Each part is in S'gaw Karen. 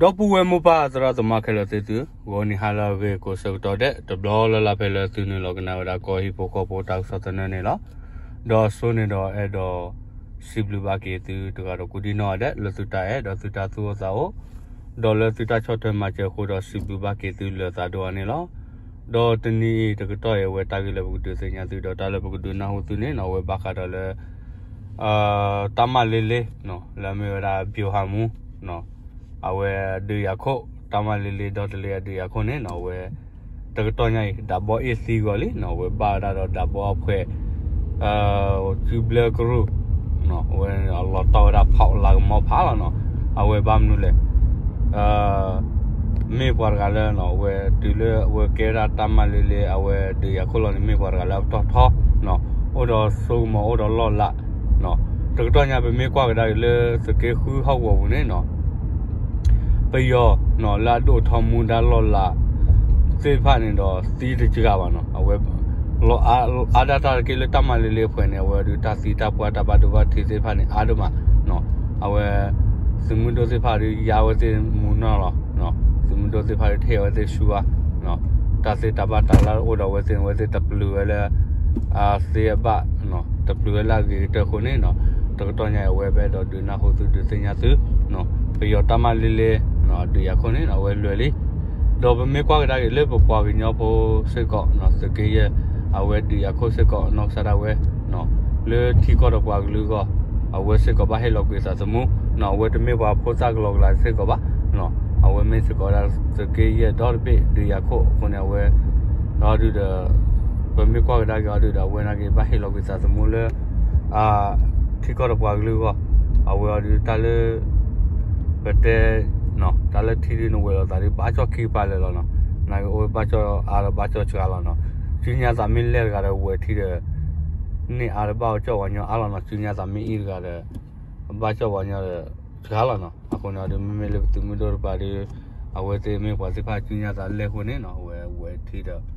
ဒီပုၢ်ဝဲၢ်မိၢ်ပၢ်သရၣ်သမါခဲလၢာ်သ့ၣ်သု, ဂီၤနံၤဟါလၢအဂ့ၤကိးဆၢကတီၢ်ဒဲး တဘျီလၢ်လၢ်ဖဲလၢသုနုာ်လီၤကနၣ်ဝဲဒၣ်ကီၢ်ဟံၣ်ဖိဃီဖိတၢ်ကစီၣ်သနၢၣ်န့ၣ်လီၤ. ဒီးအဆိန့ၣ်ဒီးအဲၣ်ဒိး စံးဘျုးဘၣ်က့ၤသုတဂၤဒီးကိးဒံနီၢ်ဂၤဒဲး လၢသုတၢ်အဲၣ်ဒီးသုတၢ်သူၣ်အိၣ်သးအိၣ် ဒီးလၢသုတၢ်ဆီၣ်ထွဲမၤစၢၤအဃိဒီး စံးဘျုးဘၣ်က့ၤသုလၢသးဒိၣ်အါန့ၣ်လီၤ. ဒီးတနံၤအံၤတကတီၢ်အံၤ အဝဲတၢ်ဂ့ၢ်လၢပကဒုးသ့ၣ်ညါသု ဒီးတၢ်လၢပကဒုးနၢ်ဟူသုန့ၣ်နီၤ အဝဲဘၣ်ဃးဒီးလၢ တၢ်မၤလ့လ့ လၢအမ့ၢ်ဝဲဒၣ် ဗျူဟာမှူး အဝဲဒုးယၤခိၣ် တၢ်မၤလ့လ့ဒီတလ့အဒုးယၤခိၣ်န့ၣ်နီၤ အဝဲ တကတီၢ်ညါအံၤ ဒၣ်ဘီအ့ၣ်သံဂီၤလံနီၤ အဝဲဘၣ်ဝဲဒၣ်ဒီးဒၣ်ဘီအဖှဲး ကုဘျၢကရူၢ် အဝဲလီၤတီၢ်ဝဲဒၣ်ဖီၣ်လၤကမီၤဖးလီၤနီၤ အဝဲဘၣ်မနုၤလဲၣ် မ့ၢ်ပှၤတဂၤလၢနီၤ အဝဲတုၤလၢအဝဲကဲဝဲဒၣ်တၢ်မၤလ့လ့ အဝဲဒုးယၤခိၣ်လီၤန့ၣ် မ့ၢ်ပှၤတဂၤလၢအပတီၢ်ထီနီၤ အိၣ်ဒီးစိကမီၤအိၣ်ဒီးလီၢ်လး တကတီၢ်ညါပမ့ၢ်ကွၢ်ကဒါက့ၤလၢသုးက့ဃုဟီၣ်ကဝီၤပူၤန့ၣ်နီၤ ပယီၤနီၤ လၢအဒိၣ်ထီမူဒါလီၢ်လးသ့ၣ်တဖၣ်န့ၣ်ဒီးသံတစှၤဘၣ်နီၤ အဝဲ လီၤအါဒၣ်တၢ်တက့ၢ်လၢတၢ်မၤလ့လ့အဖှဲးန့ၣ် အဝဲဒုးတၢ်သံတၢ်ပှၢ်တၢ်ဘၣ်ဒိဘၣ်ထံးသ့ၣ်တဖၣ်န့ၣ် အါဒိၣ်မးနီၤ အဝဲ သုးမုၢ်ဒိၣ်သ့ၣ်တဖၣ်ဒုးယါဝဲသ့ၣ်မူနီၢ်လီၤ သုးမုၢ်ဒိၣ်သ့ၣ်တဖၣ်ဒုးထဲးဝဲသ့ၣ်ဆူအါ တၢ်သ့ၣ်တၢ်ဘၣ်တၢ်လၢအိၣ်ဒီးအဝဲသ့ၣ်န့ၣ် အဝဲသ့ၣ်တပျုာ်ဝဲလၢ အသ့အဘၣ် တပျုာ်ဝဲလၢအဂ့ၤကတၢၢ်အဃိန့ၣ်နီၤ တကတီၢ်ညါအံၤ အဝဲပအဲၣ်ဒိးဒုးနၢ်ဟူသုဒုးသ့ၣ်ညါသု ပယီၤတၢ်မၤလ့လ့ အဒုးယၤခိၣ်န့ၣ်နီၤ အဝဲလွဲၢ်လံ ဒီးပမ့ၢ်ကွၢ်ကဒါက့ၤလၢပပှၤကညီဖိစ့ၢ်ကီး သုးက့ယဲၢ် အဝဲဒုးယၤခိၣ်စ့ၢ်ကီး နီၢ်ကစၢ်ဒၣ်ဝဲ လၢထံကီၢ်ဒီးပှၤကလုာ်အဂီၢ် အဝဲစ့ၢ်ကီးဘၣ်ဟ့ၣ်လီၤကွံာ်သးသမူ အဝဲတမ့ၢ်ပှၤဖိသၣ်ကလီကလီစ့ၢ်ကီးဘၣ် အဝဲမ့ၢ်စ့ၢ်ကီးဝဲဒၣ်သုးက့ယဲၢ်ဒီတဘ့ၣ်ဒုးယၤခိၣ်အဃိန့ၣ် အဝဲ ဒီးဒုးဒီး ပမ့ၢ်ကွၢ်ကဒါက့ၤအီၤဒုးဒီး အဝဲနာ်က့ၤဘၣ်ဟ့ၣ်လီၤကွံာ်သးသမူလၢ ထံကီၢ်ဒီးပှၤကလုာ်အဂီၢ် အဝဲအီၤဒုးတၢ်လၢ ပတဲ တၢ်လၢထံဒုးနဝဲၤလီၤသးဒုး ဘၣ်ကၠီၣ်ခံကပၤလၢာ်လီၤနီၤ နာ်က့ၤအိၣ်ဘၣ်ကၠီၣ်အါဒီးဘၣ်ကၠီၣ်စှၤလီၤနီၤ စုညါသးမ့ၢ်လဲၢ်တဂၤဒီးဝဲၤထံဒီး န့ၢ်အါဒီးဘၣ်အီၤကၠီၣ်ပှၤညီအါလီၤနီၤ စုညါသးမ့ၢ်အံၣ်တဂၤဒီး ဘၣ်ကၠီၣ်ပှၤညီဒီး စှၤလီၤနီၤ အဃိန့ၣ်ဒီး မ့မ့ၢ်လၢပသုးမုၢ်ဒိၣ်တကပၤဒီး အဝဲသ့ၣ်မ့ၢ်ပှၤသ့ၣ်တဖၣ်စုညါသးလဲၢ်အဃိန့ၣ်နီၤ အဝဲဝဲၤထံဒီး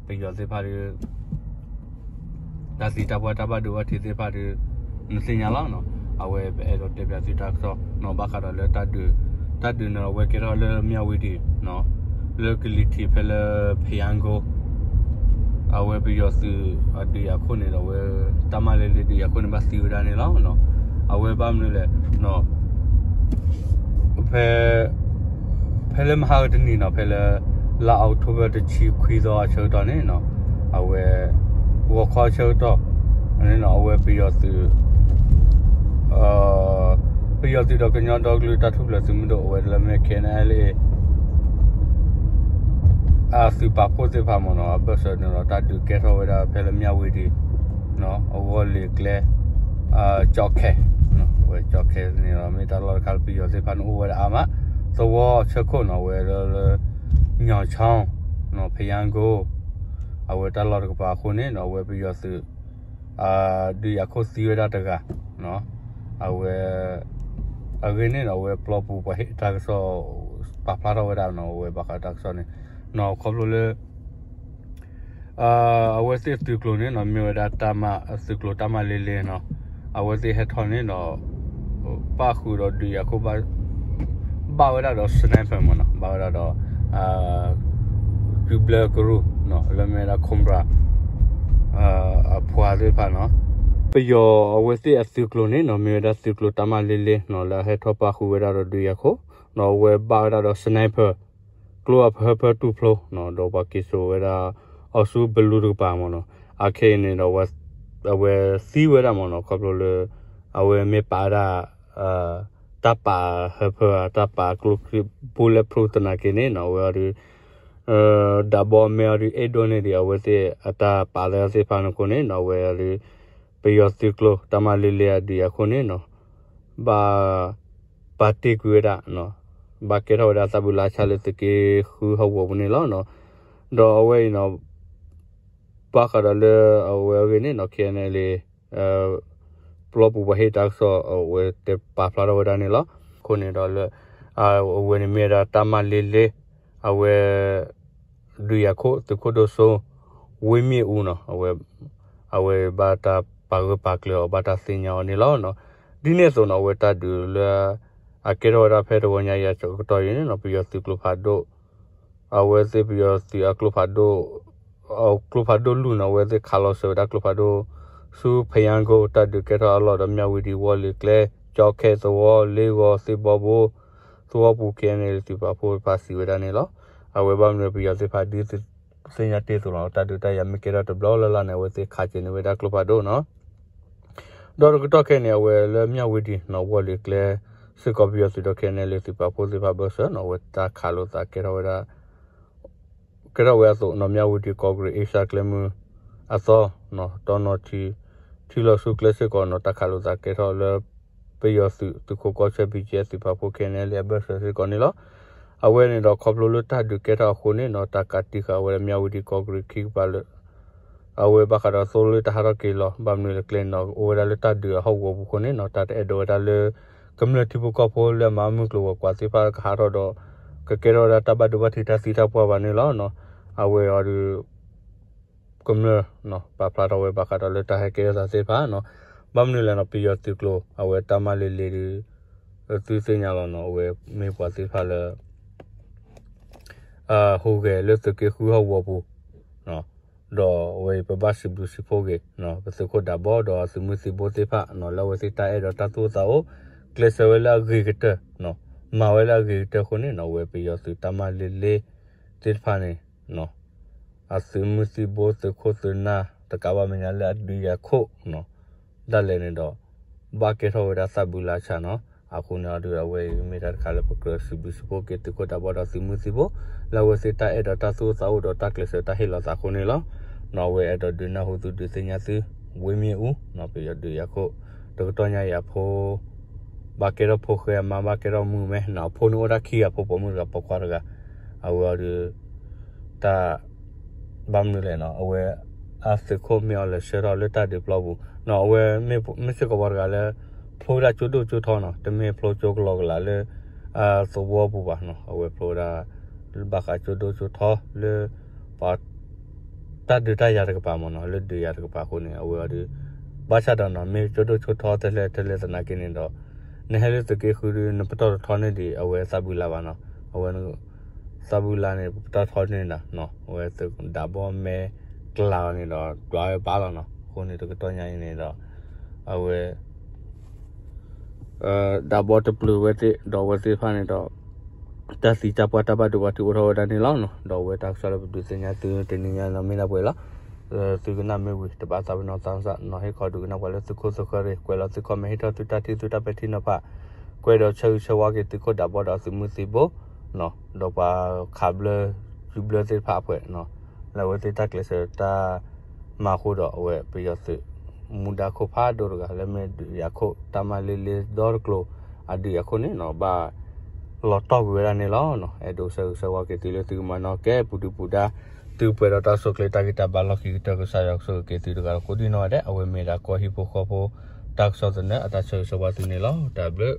ပယီၤသ့ၣ်တဖၣ်ဒီး တၢ်သံတၢ်ပှၢ်တၢ်ဘၣ်ဒိဘၣ်ထံးသ့ၣ်တဖၣ်ဒီး နသ့ၣ်ညါလီၤနီၤ အဝဲပအဲၣ်ဒိးတဲပၠးသုတၢ်ကစီၣ်နီၤ ဘၣ်ဃးဒီးလၢတၢ်ဒုး တၢ်ဒုးန့ၣ်ဒီးအဝဲကဲထီၣ်လၢမၠၣ်ဝတံၤ လၢကလံၤထံးဖဲလၢ ဖယါကိ အဝဲပယီၤသုးအဒုးယၤခိၣ်န့ၣ်ဒီးအဝဲ တၢ်မၤလ့လ့ဒုးယၤခိၣ်န့ၣ် ဘၣ်သံဝဲဒၣ်န့ၣ်လီၤ. အဝဲဘၣ်မနုၤလဲၣ် ဖဲ ဖဲလၢမဟါကတနံၤနီၤ ဖဲလၢ လါ October တဆံခွံသီအဆၢကတီၢ်န့ၣ်နီၤ အဝဲ ဂီၤခီအဆၢကတီၢ်န့ၣ်နီၤ အဝဲပယီၤသုး ပယီၤသုးဒီးကညီဒီကလုာ်တၢ်ထူၣ်ဖျဲးသုးမုၢ်ဒိၣ် အဝဲလၢမ့ၢ် KNLA အသုးပာ်ဖှိၣ်သ့ၣ်တဖၣ်မ့ၢ်နီၤ အဘၢၣ်စၢၤန့ၣ်ဒီး တၢ်ဒုးကဲထီၣ်ဝဲဒၣ်ဖဲလၢမၠၣ်ဝတံၤ အဂီၢ်လ့ၤကျဲ ကၠီခဲ ဝဲကၠီခဲန့ၣ်ဒီး မ့ၢ်တၢ်လီၢ်တခါလၢပယီၤသ့ၣ်တဖၣ်န့ၣ်အိၣ်ဝဲဒၣ်အါမး သဝီဆၢခိၣ်နီၤ ဝဲလၢ ညီၣ်ချီ ဖယါကိ အဝဲတၢ်လီၢ်တကပၤအဃိန့ၣ်ဒီး အဝဲပယီၤသုး ဒုးယၤခိၣ်သံဝဲဒၣ်တဂၤ အဝဲ အဂ့ၢ်န့ၣ်ဒီး အဝဲပျီပူၤပှၤဟ့ၣ်တၢ်ကစီၣ် ပာ်ဖျါထီၣ်ဝဲဒၣ်နီၤ အဝဲဘၣ်ဃးတၢ်ကစီၣ်န့ၣ်နီၤ ခီဖျိလၢ အဝဲသ့ၣ်သုးကျိၤန့ၣ်နီၤ မ့ၢ်ဝဲဒၣ်တၢ်မၤ သုးကျိၤတၢ်မၤလ့လ့နီၤ အဝဲသ့ၣ်ဟဲထီၣ်န့ၣ်ဒီး ပၣ်ဃုာ်ဒီးဒုးယၤခိၣ် ဘၣ်ဝဲဒၣ်ဒီး sniper မ့ၢ်နီၤ ဘၣ်ဝဲဒၣ်ဒီး ကုဘျၢကရူၢ် လၢမ့ၢ်ဝဲဒၣ် Cobra အပှၤသ့ၣ်တဖၣ်နီၤ ပယီၤအဝဲသ့ၣ်အသုးကျိၤန့ၣ်နီၤ မ့ၢ်ဝဲဒၣ်သုးကျိၤတၢ်မၤလ့လ့နီၤ လၢအဟဲထီၣ်ပၣ်ဃုာ်ဝဲဒၣ်ဒီးဒုးယၤခိၣ်နီၤ အဝဲဘၣ်ဝဲဒၣ်ဒီး sniper ကျိအဖၢဖၢတူၢ်ဖျိနီၤ ဒီးပှၤက့ၤစိာ်ဝဲဒၣ် အီၤဆူဘလူးတကပၤမ့ၢ်နီၤ အခဲအံၤန့ၣ်ဒီး အဝဲသံဝဲဒၣ်မ့ၢ်နီၤ ခီဖျိလၢ အဝဲမ့ၢ်ပာ်ဝဲဒၣ် တၢ်ပာ်ဟၢဖၢ တၢ်ပာ်ကျိချံ bullet proof သနာ်က့န့ၣ်နီၤ အဝဲအီၤဒုး ဒၣ်ဘီအမဲအီၤဒုးအဲၣ်ဒိးန့ၢ်ဒံးအဝဲသ့ၣ်အတၢ်ပာ်လၢသ့ၣ်တဖၣ်န့ၣ်အဃိန့ၣ်နီၤ အဝဲအီၤဒုး ပယီၤသုးကျိၤတၢ်မၤလ့လ့အဒုးယၤခိၣ်န့ၣ်နီၤ ဘၣ် ပာ်တ့ၢ်ကွံာ်ဝဲဒၣ် ဘၣ်ကဲထီၣ်ဝဲဒၣ်သးဘုးလါဆါလၢသုးက့ဃုဟီၣ်ကဝီၤပူၤန့ၣ်လီၤ. ဒီးအဝဲအံၤနီၤ ဘၣ်ဃးဒီးလၢအဝဲအဂ့ၢ်န့ၣ်နီၤ ခဲအံၤန့ၣ်လံ ပျီပူၤပှၤဟ့ၣ်တၢ်ကစီၣ် အဝဲတဲပာ်ဖျါထီၣ်ဝဲဒၣ်န့ၣ်လီၤ. အဃိန့ၣ်ဒီးလၢ အဝဲန့ၣ်မ့ၢ်ဝဲဒၣ်တၢ်မၤလ့လ့ အဝဲ ဒုးယၤခိၣ်သုးခိၣ်ဒိၣ်စိ ဝ့ၢ်မ့ၣ်အူနီၤ အဝဲ အဝဲဘၣ်တၢ်ပာ်ဂၢၢ်ပာ်ကျၢၤအီၤ ဘၣ်တၢ်သ့ၣ်ညါအီၤန့ၣ်လီၤ. ဒ်န့ၣ်အသိးနီၤ အဝဲတၢ်ဒုးလၢ အကဲထီၣ်ဝဲဒၣ်ဖဲတဂီၤညါအံၤအကတီၢ်အံၤန့ၣ်နီၤ ပယီၤသုးကျိဖးဒိၣ် အဝဲသ့ၣ်ပယီၤသုးအကျိဖးဒိၣ် အကျိဖးဒိၣ်လူၢ်နီၤ အဝဲသ့ၣ်ခးလီၤစၢၤဝဲဒၣ်ကျိဖးဒိၣ် ဆူဖယါကိၣ် တၢ်ဒုးကဲထီၣ်အလီၢ်ဒီး မၠၣ်ဝတံၤ ဝီၢ်လ့ၤကျဲ ကၠီခဲသဝီ လ့ဂီၤ သ့ၣ်ဘီဘိ သဝီပူၤ ခဲအံၤန့ၣ် သုးပာ်ဖှိၣ်တဖၣ်စံးဝဲဒၣ်န့ၣ်လီၤ. အဝဲဘၣ်မနုၤပယီၤသ့ၣ်တဖၣ်ဒ်သ့ၣ်ညါတ့ၢ်အသိးလီၤ တၢ်ဒုးတၢ်ယၤမ့ၢ်ကဲထီၣ်တဘျီလၢ်လၢ်န့ၣ် အဝဲသ့ၣ်ခးက့ၤန့ၢ်ဝဲဒၣ်ကျိဖးဒိၣ်နီၤ ဒီးတကတီၢ်ခဲအံၤန့ၣ် အဝဲလၢမၠၣ်ဝတံၤနီၤ ဝီၢ်လ့ၤကျဲ စ့ၢ်ကီးပယီၤသုးဒီး ခဲအံၤန့ၣ် လၢသုးပာ်ဖှိၣ်သ့ၣ်တဖၣ်ဘၢၣ်စၢၤနီၤ အဝဲတၢ်ခးလိာ်သးကဲထီၣ်ဝဲဒၣ် ကဲထီၣ်ဝဲအသိးနီၤ မၠၣ်ဝတံၤ ကီၢ်ကရ့ၣ် အ့ရှါကျဲမုၢ်အသီ တီနီၤထံ ထံလီၤဆူကျဲစ့ၢ်ကီးနီၤ တၢ်ခးလိာ်သးကဲထီၣ်လၢ ပယီၤသုး သုးခိးကီၢ်ဆၢ ဘံၣ်ကၠဲ သုးပာ်ဖှိၣ် ခဲအံၤန့ၣ် လၢအဘၢၣ်စၢၤစ့ၢ်ကီးန့ၣ်လီၤ. အဝဲန့ၣ်ဒီးခီဖျိလၢတၢ်ဒုးကဲထီၣ်အဃိန့ၣ်နီၤ တၢ်ကးတံာ်ဃာ်ဝဲလၢမၠၣ်ဝတံၤ ကီၢ်ကရ့ၣ်ခံကပၤလၢ အဝဲဘၣ်ဃးဒီးသိလၢတၢ်ဟးထီၣ်က့ၤလီၤ ဘၣ်မနုၤလဲၣ်ကျဲန့ၣ်နီၤ အိၣ်ဝဲဒၣ်လၢတၢ်ဒုးအဟီၣ်ကဝီၤပူၤအဃိန့ၣ်နီၤ တၢ်တအဲၣ်ဒိးဝဲဒၣ်လၢ ကမျၢၢ်ထံဖိကီၢ်ဖိလၢအမၤမုၢ်ကျိၤဝဲၤကွာ်သ့ၣ်တဖၣ်ကဟးထီၣ်ဒီး ကကဲထီၣ်ဝဲဒၣ်တၢ်ဘၣ်ဒိဘၣ်ထံးတၢ်သံတၢ်ပှၢ်ဘၣ်န့ၣ်လီၤ. အဝဲအီၤဒီး ကမျၢၢ် ပာ်ဖျါထီၣ်ဝဲဘၣ်ဃးဒီးလၢတၢ်ဟဲကဲထီၣ်သးသ့ၣ်တဖၣ်နီၤ ဘၣ်မနုၤလဲၣ်နီၤ ပယီၤသုးကျိၤ အဝဲတၢ်မၤလ့ၤလ့ၤဒီး သုသ့ၣ်ညါလီၤနီၤ အဝဲမ့ၢ်ပှၤသ့ၣ်တဖၣ်လၢ ဟူးဂဲၤလၢသုးက့ဃုဟီၣ်ကဝီၤပူၤ ဒီးအဝဲအံၤပဘၣ်စံးဘျုးစံးဖှိၣ်က့ၤ ပသုးခိၣ်ဒးဘီဒီးသုးမုၢ်သံၣ်ဘိသ့ၣ်တဖၣ်နီၤ လၢအဝဲသ့ၣ်တၢ်အဲၣ်ဒိးတၢ်သူၣ်အိၣ်သးအိၣ် ကျဲးစၢးဝဲလၢအဂ့ၤကတၢၢ် မၤဝဲလၢအဂ့ၤကတၢၢ်အဃိန့ၣ်နီၤ အဝဲပယီၤသုးတၢ်မၤလ့ၤလ့ၤသ့ၣ်တဖၣ်န့ၣ် အသုးမုၢ်သံၣ်ဘိသုးခိၣ်သုးနၢ် တကးဘၣ်မဲာ်ညါလၢအဒုးယၤခိၣ် ဒၣ်လဲာ်န့ၣ်ဒီး ဘၣ်ကဲထီၣ်ဝဲဒၣ်သးဘုလါဆၣ်နီၤ အဃိန့ၣ်အီၤဒီး အဝဲအံၤမ့ၢ်တၢ်တခါလၢပကြၢးစံးဘျုးစံးဖှိၣ်က့ၤသုးခိၣ်ဒးဘီဒီးသုးမုၢ်သံၣ်ဘိ လၢအဝဲသ့ၣ်တၢ်အဲၣ်ဒိးတၢ်သူၣ်အိၣ်သးအိၣ်ဒီးတၢ်ကျဲးစၢးတၢ်ဟ့ၣ်လီၤသးအဃိန့ၣ်လီၤ. နီၤ အဝဲအဲၣ်ဒိးဒုးနၢ်ဟူသုဒုးသ့ၣ်ညါသု ဝ့မ့ၣ်အူ ပယီၤဒုးယၤခိၣ် တကတီၢ်ညါအံၤအဖိ ဘၣ်ကဲထီၣ်ဖိဃဲအမါ ဘၣ်ကဲထီၣ်မုၣ်မဲ နီၤ အဖိန့ၣ်အိၣ်ဒၣ်ခံဂၤ ဖိပိာ်မုၣ်တဂၤပိာ်ခွါတဂၤ အဝဲအီၤဒီး တၢ် ဘၣ်မနုၤလဲၣ်နီၤ အဝဲ အသုးခိၣ်မ့ၢ်အီၤလဲၤဆှၢထီၣ်လၢတၢ်ဒုးပျီပူၤနီၤ အဝဲမ့ၢ်စ့ၢ်ကီးပှၤတဂၤလၢ ဖျိဝဲဒၣ်ကၠိဒိၣ်ကၠိထီနီၤ တမ့ၢ်ဖျိကၠိကလီကလးလၢ သဝီပူၤဘၣ်နီၤ အဝဲဖျိဝဲဒၣ် ဘၣ်ဃးကၠိဒိၣ်ကၠိထီလၢ ပှၤ တၢ်ဒုးတၢ်ယၤတကပၤမ့ၢ်နီၤ လၢဒုးယၤတကပၤအဃိန့ၣ် အဝဲအီၤဒီး ဘၣ်ဆၣ်ဒီးနီၤ မ့ၢ်ကၠိဒိၣ်ကၠိထီတလဲၣ်တလဲၣ်သနာ်က့န့ၣ်ဒီး နဟဲလၢသုးက့ဃုဒီး နပတီၢ်တထီန့ၢ်ဒံး အဝဲသးဘုလါဘၣ်နီၤ အဝဲ သးဘုလါန့ၣ် ပတီၢ်ထီန့ၢ်ဒၣ် အဝဲဒးဘီမဲကျးအီၤန့ၣ်ဒီး တွၤဝဲပာ်လီၤနီၤ အဃိန့ၣ်တကတီၢ်ညါအံၤန့ၣ်ဒီး အဝဲ ဒးဘီတပျုာ်ဝဲသ့ၣ် ဒီးအဝဲသ့ၣ်တဖၣ်န့ၣ်ဒီး တၢ်သံတၢ်ပှၢ်တၢ်ဘၣ်ဒိဘၣ်ထံးအိၣ်ထီၣ်ဝဲဒၣ်န့ၣ်လီၤ. ဒီးအဝဲတၢ်ကစီၣ်လၢပဒုးသ့ၣ်ညါသုတနံၤညါန့ၣ်မ့ၢ်ဒၣ်ပှဲၤလီၤ. သုကနၣ်မ့ၢ်ဝံၤ တဘၣ်သးပ့ၤနီၣ်သးစၢ်နီၤ ဟ့ၣ်ခီဒုးကနၣ်ပှၤလၢသုခိၣ်သုဃၢၤရ့ၣ် ကွဲးလီၤသု comment ဟ့ၣ်ထီၣ်သုတၢ်ထံၣ်သုတၢ်ပဲာ်ထံနီၤဖး ကွဲးဒီးဆၢဂ့ၤဆၢဝါက့ၤသုးခိၣ်ဒးဘီဒီးသုးမုၢ်သံၣ်ဘိ ဒီးပှၤခးဘျၢ စုဘျၢသ့ၣ်တဖၣ်အဖှဲး လၢအဝဲသ့ၣ်တၢ်ကျဲးစၢးတၢ်မၤအဃိဒီး အဝဲပယီၤသုး မူဒါခိၣ်ဖးဒိၣ်တဂၤ လၢမ့ၢ်ဒုးယၤခိၣ် တၢ်မၤလ့လ့ဒီတကျိၤ အဒုးယၤခိၣ်န့ၣ်နီၤ ဘၣ်လီၤတီၢ်ကွံာ်ဝဲဒၣ်န့ၣ်လီၤ. အဲၣ်ဒိးဆၢဂ့ၤဆၢဝါက့ၤသုလၢသုကမၤနီၣ်ကဲ ပူၤဒုပူၤဒါ သုပှဲၤဒီးတၢ်ဆိၣ်ချ့တၢ်ဂံၢ်တၢ်ဘါလီၢ်ခံကတၢၢ် ကစၢ်ယွၤကဆိၣ်ဂ့ၤက့ၤသုတဂၤဒီးကိးဒံနီၢ်ဂၤဒဲး အဝဲမ့ၢ်ဒၣ်ကီၢ်ဟံၣ်ဖိဃီဖိ တၢ်ကစီၣ်သနၢၣ် အတၢ်ဆၢဂ့ၤဆၢဝါသုန့ၣ်လီၤ. တၢ်ဘျုး